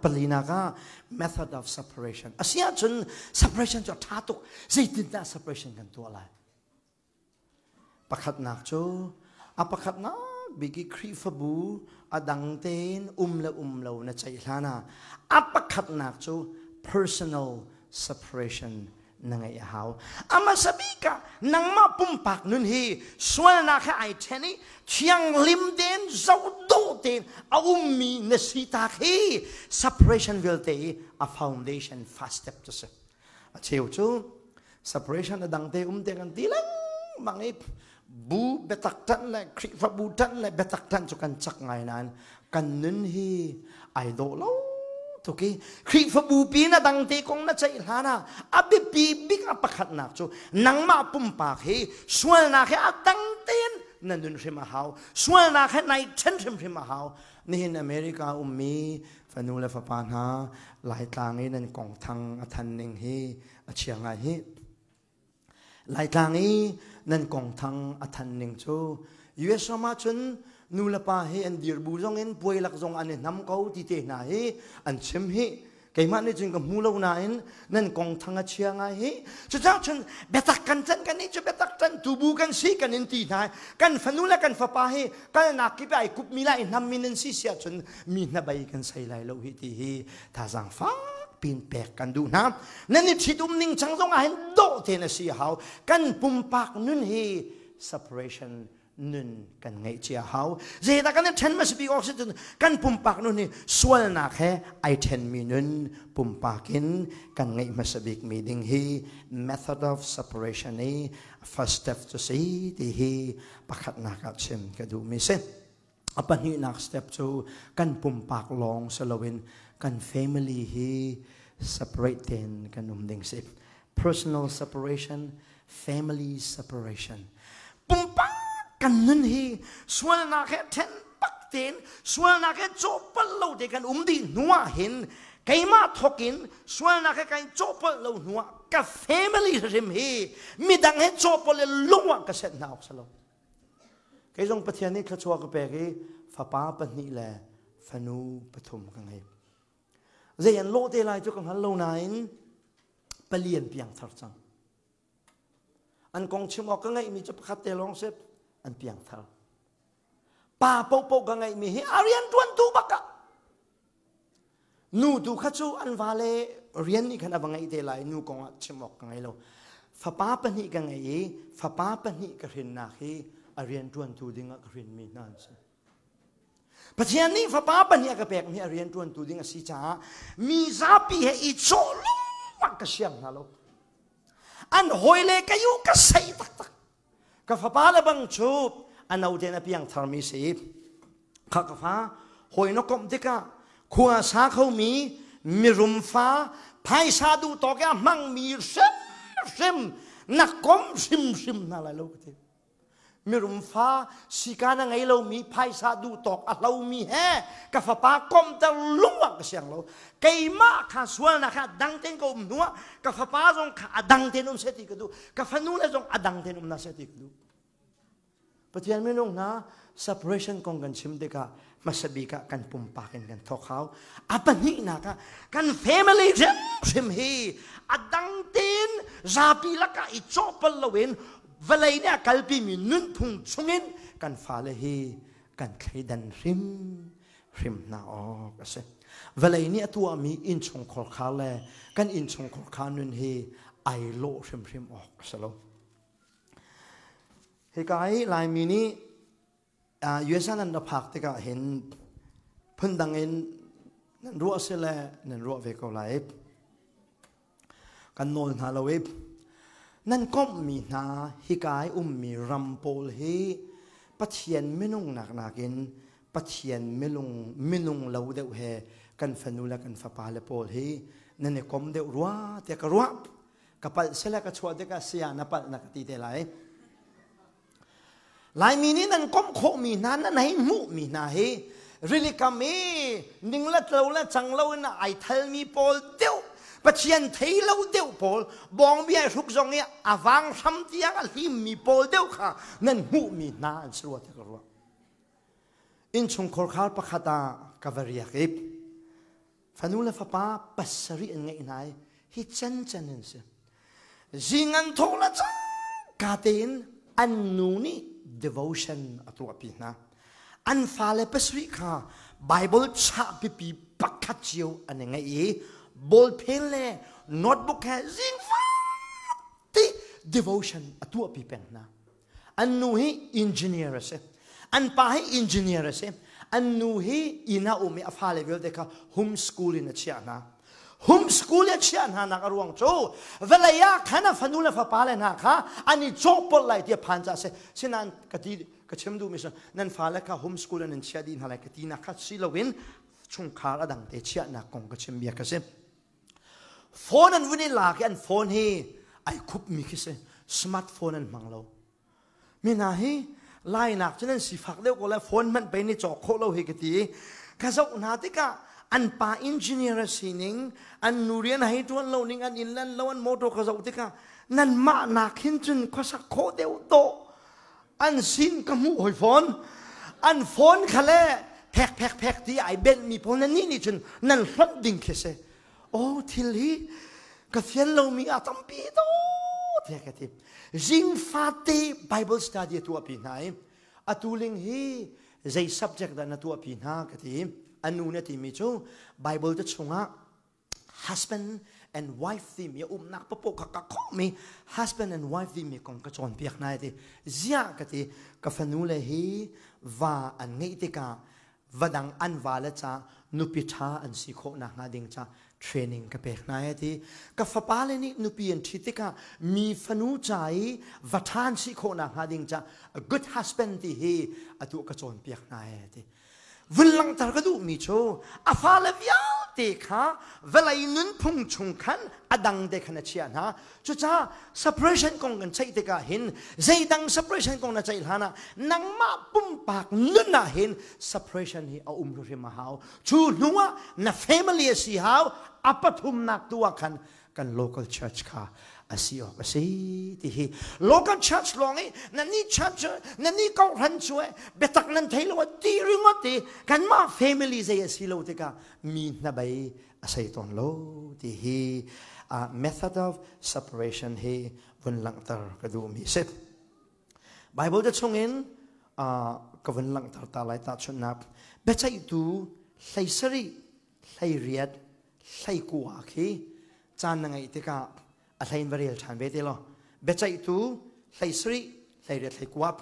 Palinak ah method of separation. Asi ahcun separation cu a ṭha tuk. Zeitindah separation kan tuah lai? Pakhatnak cu a pakhatnak bik i Khrihfabu a dang tein um le um lo na ceih hlan ah a pakhatnak cu personal separation na ngeih a hau. A hmasa bik ah nangmah pumpak nun hi sualnak he ai ṭhen i thianghlim tein zohdawh tein a ummi na si tak hi separation vialte i a foundation first step cu si. A cheu cu separation a dang te um te kan ti lengmang i bu biatak ṭanh le Khrihfabu ṭanh le biatak ṭanh cu kan cak ngai nain kan nun hi ai dawh lo tuk i Khrihfabu pi na dang te kong na ceih hlan ah a biapi bik a pakhatnak cu nangmah pumpak hi sualnak he a dang tein na nun hrim a hau, sualnak he nai ṭhen hrimhrim a hau. Nihin America ummi fanu le fapa hna, Laitlang i nan kong thang a than ning hi a chia ngai hi. Laitlang i nan kong thang a than ning cu US ram ahcun nu le pa hi an dirbu zong in puai lak zong an i hnam ko ti te hna hi an chim hi. Keimah nih cun ka hmu lo nain nan kong thang a chia ngai hi. Cucaah cun biatak kan can, kan nih cu biatak can tubu kan si kan in ti hna. Kan fanu le kan fapa hi kalnak kip ai kupmi lai hnammi nan si siah cun mi hnabei kan sei lai lo hi ti hi thazaang fak pin pek kan duh hna. Nan i ṭhitum ning cang zong ah hin dawh tein a si hau. Kan pumpak nun hi separation nun kan ngeih cia hau. Zeidah kan i ṭhen ma si bik awk si cun kan pumpak nun hi sualnak he ai ṭhenmi nun pumpak in kan ngeih hmasa bik mi ding hi method of separation i first step cu si ti hi pakhatnak ah chim ka duhmi si. A pahnihnak step cu kan pumpak lawng si loin kan family hi separate tein kan um ding si. Personal separation, family separation. Pumpak kan nun hi sualnak he then bak tein, sualnak he cawhpalh lo te kan um dih hnu ah hin keimah thawk in sualnak he kan cawhpalh lo hnu ah ka family hrim hi midang he cawhpalh le lung ah ka set hna awk si lo. Kei zong Pathian nih thluachuah ka pek i fapa pahnih le fanu pathum ka ngei. Zei an lawh te lai cu ka hngal lo nain pali an piangthar cang. An kong chim awk ka ngeihmi cu pakhat te lawng si, an piangthar. Pa paohpaoh ka ngeihmi hi a rian ṭuantu bak ah Nu tu kha cu an vale rian nih khan a va ngeih te lai. Nu kong ah chim awk ka ngei lo. Fapa pahnih ka ngei i fapa pahnih ka hrinnak hi a rian ṭuantu ding ah ka hrinmi hna an si. Pathian nih fapa pahnih a ka pekmi a rian ṭuantu ding a si caah mi zapi he i cawh lengmang ka siang hna lo. An hawile ka yu ka sei taktak. Ka fapa le bang cu a no tein a piang tharmi si. Kha ka fa, hawi na komh tikah khua sa khomi mirum fa, phaisa duh tawk i a hmangmi hrimhrim na kom hrimhrim hna lai lo ka ti. Mirum fa, sika na ngei lomi, phaisa duh tawk a hlomi he ka fapa komter lung ah ka siang lo. Keimah kha sualnak kha dang tein ka um hnuah ka fapa zong kha a dang tein um seh ti ka duh. Ka fanu le zong a dang tein um hna seh ti ka duh. Pathian minung hna, separation kong kan chim tikah hmasa bik ah kan pumpak in kan thawk hau. A pahnihnak ah kan family hrimhrim hi a dang tein zapi lakah i cawhpal loin vawlei nih a kalpimi nunphung chungin kan fale hi kan thleidan hrim hrim hna awk a si. Vawlei nih a tuahmi innchungkhar kha le kan innchungkhar kha nun hi ai lawh hrimhrim awk a si lo. Hika i Laimi nih USA nan ra phak tikah hin phundang in nan ruah si le nan ruah ve ko lai. Kan nawl hna lo i nan komhmi hna hika i ummi ram pawl hi Pathian minung nak nakin Pathian minung minung lo deuh he kan fanu le kan fapa le pawl hi nan i kom deuh rua tiah ka ruah. Ka palh sile ka chuah tikah saya na palh na ka ti te lai. Laimi nih nan komh khawhmi hna, nan hei hmuhmi hna hi rilikam i ning le tlo le cang lo in ai thalmi pawl deuh, Pathian thei lo deuh pawl, bawngbi ai hruk zong i a vang hram tiang a hlimmi pawl deuh kha nan hmuhmi hna an si rua ti ka ruah. Innchungkhar khar pakhat ah ka va riak i. Fanu le fapa pasarih an ngeih hna i hi cancan an si. Zing an thawh le cangka tein an nu nih devotion a tuahpi hna. An fale pasarih kha Bible chah pipi pakhat cio an i ngeih i ballpen le notebook he zing fate devotion a tuahpi peng hna. An nu hi engineer a si. An pa hi engineer a si. An nu hi inn ah um i a fale vialte kha home school in a chiah hna. Home school a chiah hna nak a ruang cu vawlei ah khan a fanu le fapa le hna kha an i cawhpolh lai ti a phan caah a si. Sinain ka ti ka chim duhmi cu nan fale kha home school in an chiah dih hna lai ka ti nak kha si loin chungkhar a dang te chiahnak kong ka chim bia ka si. Phone an vun i lak i an phone hi ai khupmi khi si. Smartphone an hmang lo. Mi hna hi lainak cu nan sifak deuh ko lai phone hmanh pei ni cawk khawh lo hi ka ti. Ka zoh hna tikah an pa engineer a sining, an nu rian hei ṭuan lo ning, an inn lan lo, an motor ka zoh tikah nan mah nak hin cun khuasak khawh deuh dawh an sin ka hmuh hoi fawn an phone kha le phek phek phek ti ai benh mi pawl nan nih nih cun nan hlonh ding khi si oh thil hi ka fian lomi a tampi to tiah ka ti zing fate bible study a tuahpi hna i atu ling hi zei subject dah na tuahpi hna ka ti anu na timi cu bible te chungah husband and wife timi a umnak papoh kha ka khawhmi husband and wife timi kong ka cawnpiak hna ti ziah ka ti ka fanu le hi va an ngeih tikah va dang an va le ca nupi ṭha an si khawh nakhnga ding ca training ka pek hna ti ka fapa le nih nupi an ṭhit tikah mi fanu ca i va ṭha an si khawh nakhnga ding ca a good husband ti hi atu ka cawnpiak hna ti Vun langhter ka duhmi cu a fale vialte kha vawlei nunphung chung khan a dang te khan a chiah hna. Cucaah separation kong kan ceih tikah hin zeidang separation kong na ceih hlan ah nangmah pumpak nun ah hin separation hi a um hrim a hau. Cu hnu ah na family a si hau, a pathumnak tu ah khan kan local church kha a si awk a si ti hi local church lawng i nan ni church nan ni kohran cu e biatak nan thei lo ti ringot ti kanmah family zei a si lo tikah mi hnabei a sei tawn lo ti hi method of separation hi vun langhter ka duhmi si Bible te chungin ka vun langhter ta lai tahchunhnak biaceihtu 17 18 hleikua khi caan na ngeih tikah a hlein va rel ṭhan ve te law biaceihtu 17 18 hlei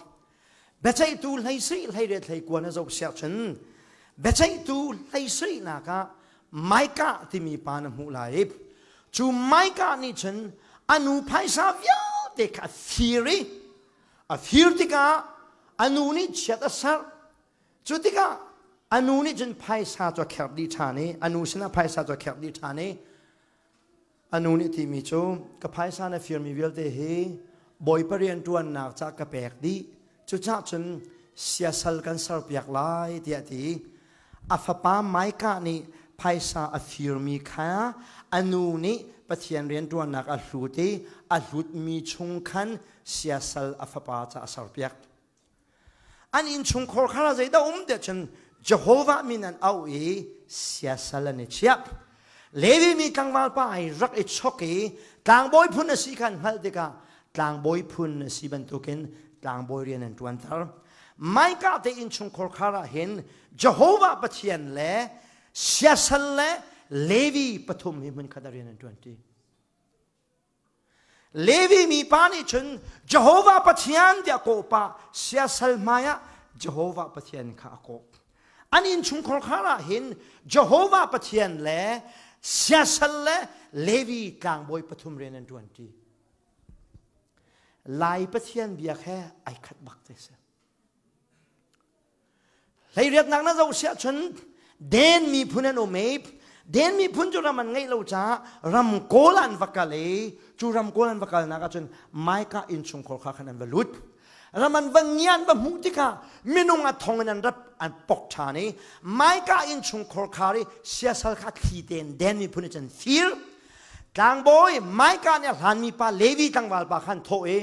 biaceihtu 17 18 hlei na zoh siah cun biaceihtu 17 nak ah Micah timi pa na hmuh lai i cu Micah nih cun a nu phaisa vialte kha a fir i a fir tikah a nu nih chiat a serh Cu tikah a nu nih cun phaisa cu a kherh dih ṭhan i a nu sinah phaisa cu a kherh dih ṭhan i a nu nih timi cu ka phaisa na firmi vialte hi Bawipa rianṭuannak ca ka pek dih cucah cun siasal kan serpiak lai tiah ti a fapa Micah nih phaisa a firmi kha a nu nih Pathian rianṭuannak a hlut i a hlutmi chung khan siasal a fapa ca a serpiak. An innchungkhar kha zeidah um tiah cun Jehovah min an auh i siasal an i chiah. Levi mi tlangval pa ai rak i chok i tlangbawi phun a si kha an hngalh tikah tlangbawi phun a si bantukin tlangbawi rian an ṭuanter. Micah te innchungkhar khar ah hin Jehovah Pathian le siasal le Levi pathum hi hmunkhat ah rian an ṭuanṭi. Levi mipa nih cun Jehovah Pathian tiah kawh pah siasal hmaiah Jehovah Pathian kha a kawh. An innchungkhar khar ah hin Jehovah Pathian le siasal le Levi tlangbawi pathum rian an ṭuanṭi. Lai Pathian biak he ai khat bak te si. Hleiriatnak na zoh siah cun Den miphun an um i Den miphun cu ram an ngeih lo caah ram kawl an va kal i cu ram kawl an va kalnak ahcun Maika innchungkhar kha khan an va lut. Ram an va ngia an va hmuh tikah minung a thong in an rap an pok ṭhan i Maika innchungkhar khar i siasal kha thli tein Den miphun nih cun fir. Tlangbawi Maika nih a hlanmi pa Levi tlangval pa khan thawh i.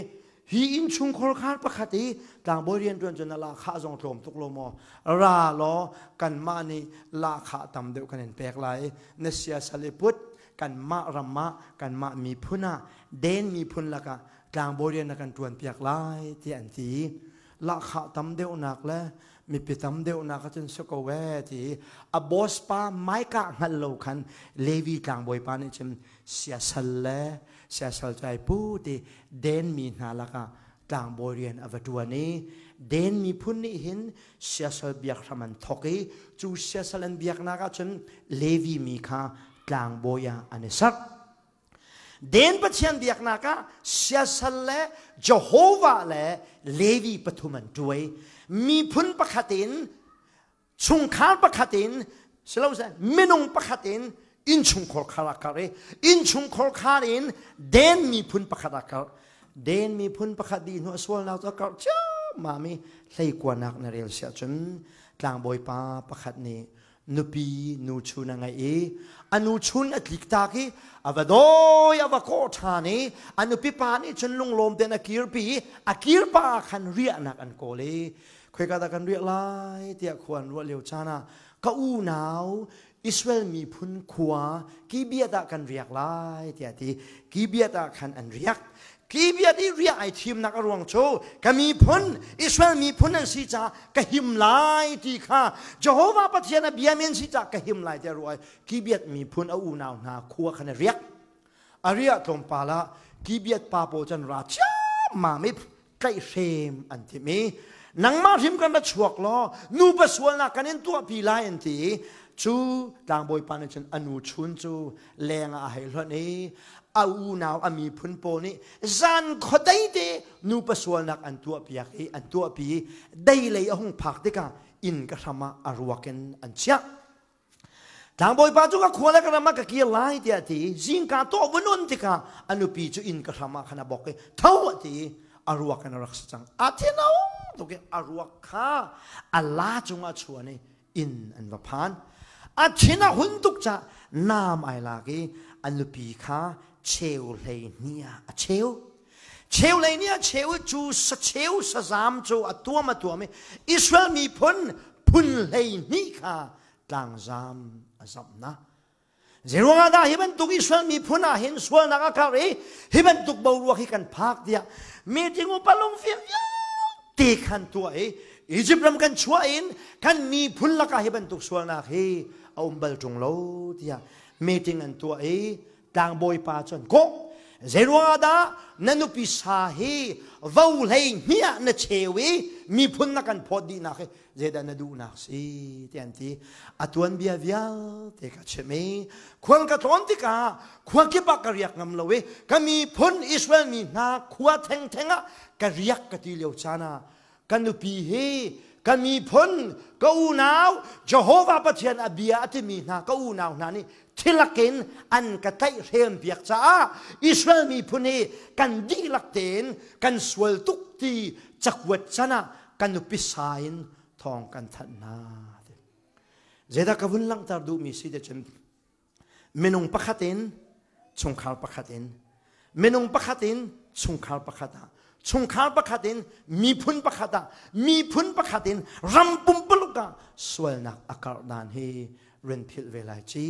Hi innchungkhar khar pakhat i tlangbawi rianṭuan cu na lahkhah zong tlawm tuk lo maw? Ra law kanmah nih lahkhah tam deuh kan in pek lai. Na siasal i put kanmah ram ah kanmah miphun ah Den miphun lakah tlangbawi rian na kan ṭuanpiak lai tiah an ti. Lahkhah tam deuhnak le mipi tam deuhnak ahcun si ko ee ti a boss pa Micah hngalh lo khan Levi tlangbawi pa nih cun siasal le siasal cu ai pu ti Den mi hna lakah tlangbawi rian a va ṭuan i Den miphun nih hin siasal biak hram an thawk i cu siasal an biaknak ahcun Levi mi kha tlangbawi ah an i sak. Den Pathian biaknak ah siasal le Jehovah le Levi pathum an ṭuai. Miphun pakhat in chungkhar pakhat in siloseh minung pakhat in innchungkhar khar a kar i innchungkhar khar in Den miphun pakhat a kar. Den miphun pakhat dih hnu a sualnak cu a karh ciammam i hleikuanak na rel siah cun tlangbawi pa pakhat nih nupi nu chun a ngeih i a nu chun a tlik tak i a va dawi a va kawh ṭhan i a nupi pa nih cun lunglawm tein a kirpi i a kirpa ah khan riahnak an kawl i khoika dah kan riah lai tiah khua an ruah lio caan ah ka unau Israel miphun khua Gibeah ah kan riak lai tiah ti Gibeah ah khan an riak Gibeah i riah ai thimnak a ruang cu ka miphun Israel miphun an si caah ka him lai ti kha Jehovah Pathian a biami an si caah ka him lai tiah ruah Gibeah miphun a unau hna khua khan a riak a riah tlawmpal ah Gibeah pa pawl cun ra ciammam i tlaihhrem an timh i nangmah hrim kan ra chuak law nupa sualnak kan in tuahpi lai an ti i cu tlangbawi pa nih cun a nu chun cu leng ah a hei hlonh i a unau a miphun pawl nih zan khuadei te nupa sualnak an tuahpiak i an tuahpi i dei lei a hung phak tikah inn ka hram ah a ruak in an chiah. Tlangbawipa cu ka khua le ka ram ah ka kir lai tiah a ti. Zingka tawh vun un tikah a nupi cu inn ka hram ah khan a bok i tho a ti i a ruak in a rak si cang. A thinau tuk i a ruak kha a la cungah chuan i inn an va phan. A thin a hun tuk caah nam ai lak i a nupi kha cheu 12 ah a cheu. Cheu lei nih a cheu i cu sacheu sazam cu a tuam a tuam i Israel miphun phun 12 kha tlangzam a zamh hna. Zeiruangah dah hi bantuk Israel miphun ah hin sualnak a karh i hi bantuk boruak hi kan phak tiah meeting upa lungfim vialte khan tuah i Egypt ram kan chuah in kan miphun lakah hi bantuk sualnak hi a um bal ṭung lo tiah meeting an tuah i tlangbawi pa cun kawh zeiruangah dah na nupi sa hi vo 12 ah na cheu i miphun na kan phawt dihnak hi zeidah na duhnak si ti an ti. A tuanbia vialte ka chim i khual ka tlawn tikah khua kip ah ka riak ngam lo i ka miphun Israel mi hna khua thengtheng ah ka riak ka ti lio caan ah ka nupi hi ka miphun ka unau Jehovah Pathian a bia a timi hna ka unau hna nih thilak in an ka tlaihhrem piak caah Israel miphun hi kan dihlak tein kan sual tuk ti cakuat can ah kan nupi sa in thawng kan thanh hna. Zeidah ka vun langhter duhmi si te cun minung pakhat in chungkhar pakhat in minung pakhat in chungkhar pakhat ah chungkhar pakhat in miphun pakhat ah miphun pakhat in ram pumpuluk ah sualnak a karh dan hi rin philh ve lai ci.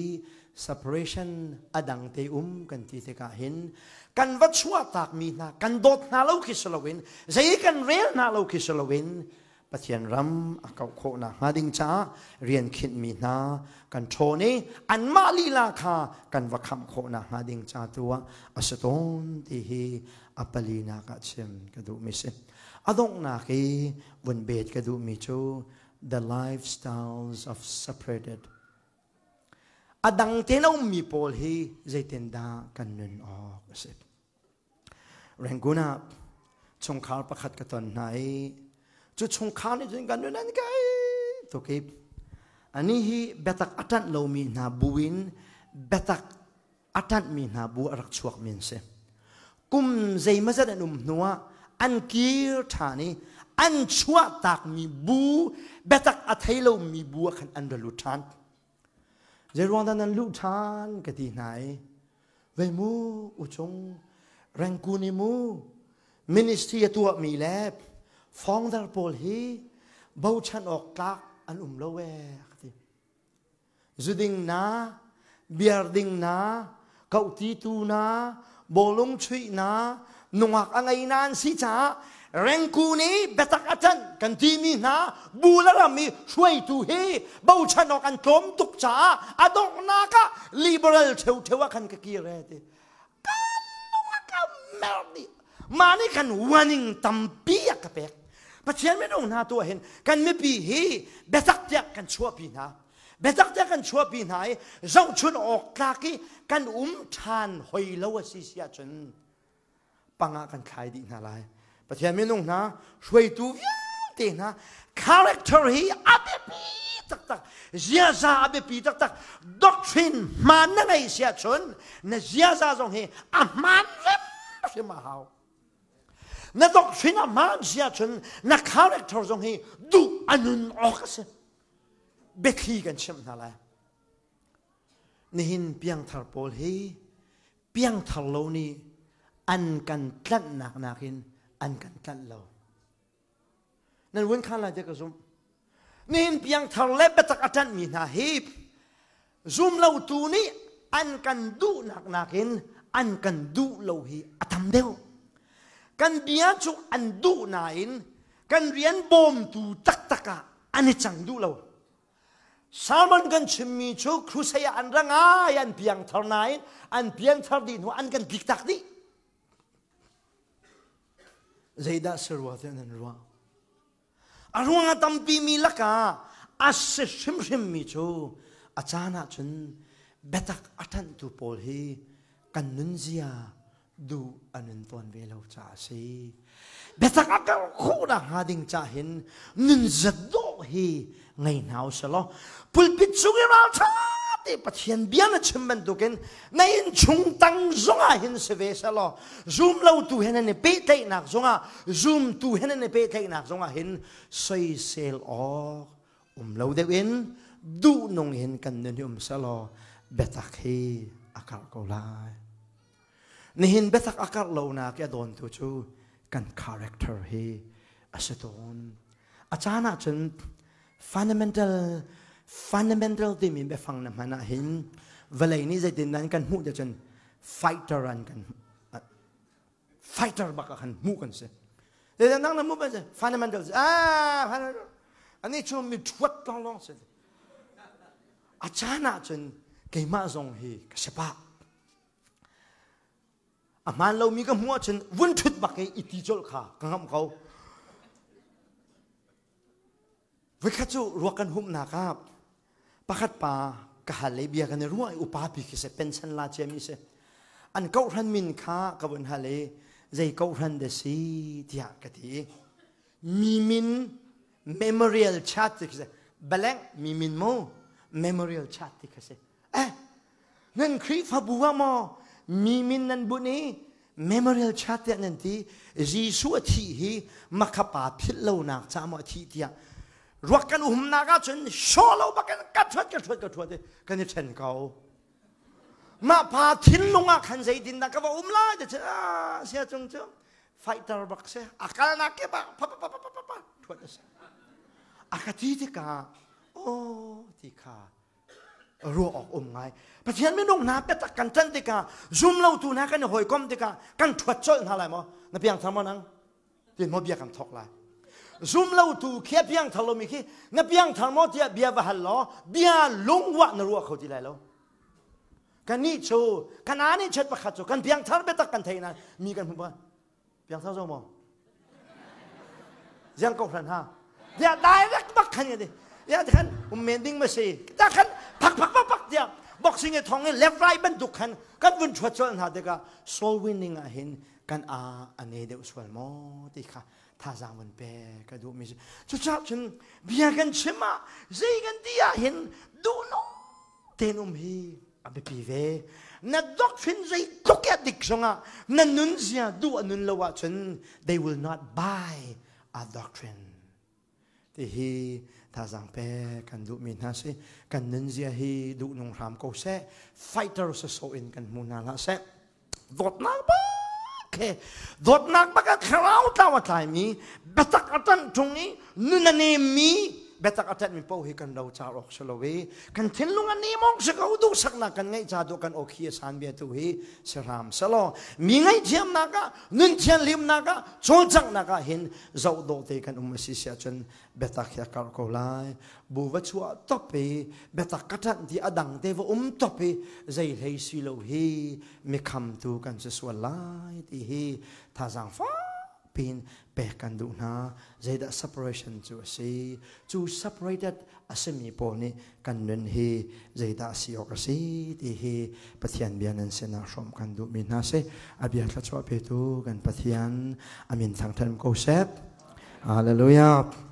Separation a dang te um kan ti tikah hin kan va chuahtak mi hna kan dawt hna lo khi si loin zei kan rel hna lo khi si loin Pathian ram a kauh khawhnak hnga ding caah rian khinhmi hna kan ṭhawn i anmah lila kha kan va khamh khawhnak hnga ding ca tu ah a si tawn ti hi a palinak ah chim ka duhmi si. A donghnak i vun bet ka duhmi cu the lifestyles of separated a dang te na ummi pawl hi zeitindah kan nun awk a si. Rangoon ah chungkhar pakhat ka ton hna i cu chungkhar nih cun kan nun an kai tuk i ani hi biatak a ṭanh lomi hna bu in biatak a ṭanhmi hna bu a rak chuakmi an si. Kum zeimazat an um hnuah an kir ṭhan i an chuahtakmi bu biatak a thei lomi bu ah khan an ra lut ṭhan. Zeiruang dah nan luh ṭhan ka ti hna i vei mu uchung Rengkun i mu. Ministry a tuahmi le founder pawl hi bochan awk tlak an um lo ee ka ti. Zuding na, beer ding na, kohtitu na, bawlung chuih na, nungak a ngei na an si caah rengku nih biatak a ṭanh kan timi hna bu le ram i hruaitu hi bochan awk an tlawm tuk caah a donghnak ah liberal ṭheuṭheu ah khan ka kir e ti. Kan nungak a mer dih. Mah nih khan warning tampi a ka pek. Pathian minung hna tu ah hin kan mipi hi biatak tiah kan chuahpi hna. Biatak tiah kan chuahpi hna i zohchun awk tlak i kan um ṭhan hoi lo a si si ahcun pang ah kan thlai dih hna lai. Pathian minung hna hruaitu vialte hna character hi a biapi taktak ziaza a biapi taktak doctrine hmaan na ngei si ahcun na ziaza zong hi a hmaan hrimhrim a hau na doctrine a hmaan si ahcun na character zong hi duh a nun awk a si biathli kan chimh hna lai nihin piangthar pawl hi piangthar lo nih an kan tlanhnak nakin an kan tlanh lo. Nan vun khan lai tiah ka zumh. Nihin piangthar le biatak a ṭanhmi hna hi zum lotu nih an kan duhnak nakin an kan duh lo hi a tam deuh. Kan bia cu an duh nain kan rian bawmtu taktak ah an i cang duh lo. Sermon kan chimmi cu crusade ah an ra ngai an piangthar nain an piangthar dih hnu an kan tliktak dih. Zeidah si rua tiah nan ruah? A ruang a tampi mi lakah a si hrimhrim mi cu a caan ahcun biatak a ṭanhtu pawl hi kan nunzia duh a nun tawn ve lo caah a si. Biatak a karh khawh hnga ding ca hin nunzat dawh hi ngei hna u selaw pulpit cung i ralṭha te Pathian bia na chim bantukin na innchung tang zongah hin si ve selaw zum lotu he nan i pehtlaihnak zongah zumtu he nan i pehtlaihnak zongah hin soisel awk um lo deuh in duhnung in kan nun hi um selaw biatak hi a karh ko lai. Nihin biatak a karh lonak i a dawntu cu kan character hi a si tawn. A caan ahcun fundamental fundamental timi biafang na hman ahhin vawlei nih zeitin nan kan hmuh cun fighter an kan fighter bak ah khan hmuh kan si. Zeitin nang na hmuh ban si fundamental ah ani cu mi thuat lawnglawng si. A caan ahcun keimah zong hi ka si pah. A hmaan lomi ka hmuh ahcun vun ṭhut bak i i ti colh kha ka ngamh ko. Voikhat cu ruak kan humhnak ah pakhat pa ka hal i bia kan i ruah i upa pi khi si pension la ciami si. An kohhran min kha ka vun hal i zei kohhran dah si tiah ka ti i mi min memorial chat ti khi si blank mi min mu memorial chat ti kha si Eh, nan Khrihfabu ah maw mi min nan bunh i memorial chat tiah nan ti Jesuh a thih hi makhapa philh lonak ca maw a thih tiah ruak kan umnak ahcun shaw lo bak in ka thuat ka thuat ka thuat kan i ṭhen ko mah pa thinlung ah khan zeitin dah ka va um lai ti ah sia cung cu fighter bak si a kalnak ke bak pa pa pa pa pa thuat a si a ka ti tikah oh ti kha ruah awk um ngai Pathian minung hna biatak kan ṭanh tikah zum lotu hna kan i hawikom tikah kan ṭhuat colh hna lai maw na piangthar maw nang tin maw bia kan thawk lai zum lotu khi a piangthar lomi khi na piangthar maw tiah bia va hal law bia lungwah na ruah kho ti lai lo kannih cu kan aa nih chet pakhat cu kan piangthar biatak kan thei nain mi kan hmu Piangthar zo maw? Ziang ko hran ha. Dia direct bak khan ya Ya khan um men ding ma si. Ta khan phak phak phak phak dia boxing e thong e left right bantuk khan kan vun thuat chol hna tikah soul winning ah hin kan a ane deuh sual maw ti kha thazaang vun pe ka duh mi si. Cucaah cun bia kan chim ah zei kan ti ah hin duh nung ten um hi a biapi ve na doctrine zeitluk ya dik zongah na nunzia duh a nun lo ahcun they will not buy a doctrine ti hi thazaang pe kan duhmi hna si kan nunzia hi duh nung hram ko seh fighter sawsawh in kan hmu hna hlah seh dawtnak bak. He dawtnak bak ah thlarau tlau a tlaimi biatak a ṭanh ṭung i nun a nemmi biatak a ṭanhmi paoh hi kan ro car awk si lo i kan thinlung a nem awk si ko. Duhsaknak kan ngeih ca tu kan awkhi a san bia tu hi si hram selaw mi ngaihthiamnak ah, nun thianhlimnak ah, cawlcanghnak ah hin zoh dawh te kan um a si si ahcun biatak hi a karh ko lai. Bu va chuah top i biatak ka ṭanh ti a dang te va um top i zei hlei si lo hi mikhamtu kan si sual lai ti hi thazaang fakpiin pek kan duh hna. Zeidah separation cu a si? Cu separated a simi pawl nih kan nun hi zeidah si awk a si ti hi Pathian bia nan sinah hrawm kan duhmi hna si. A bia thluachuah petu kan Pathian a min thangṭhat ko seh. Hallelujah.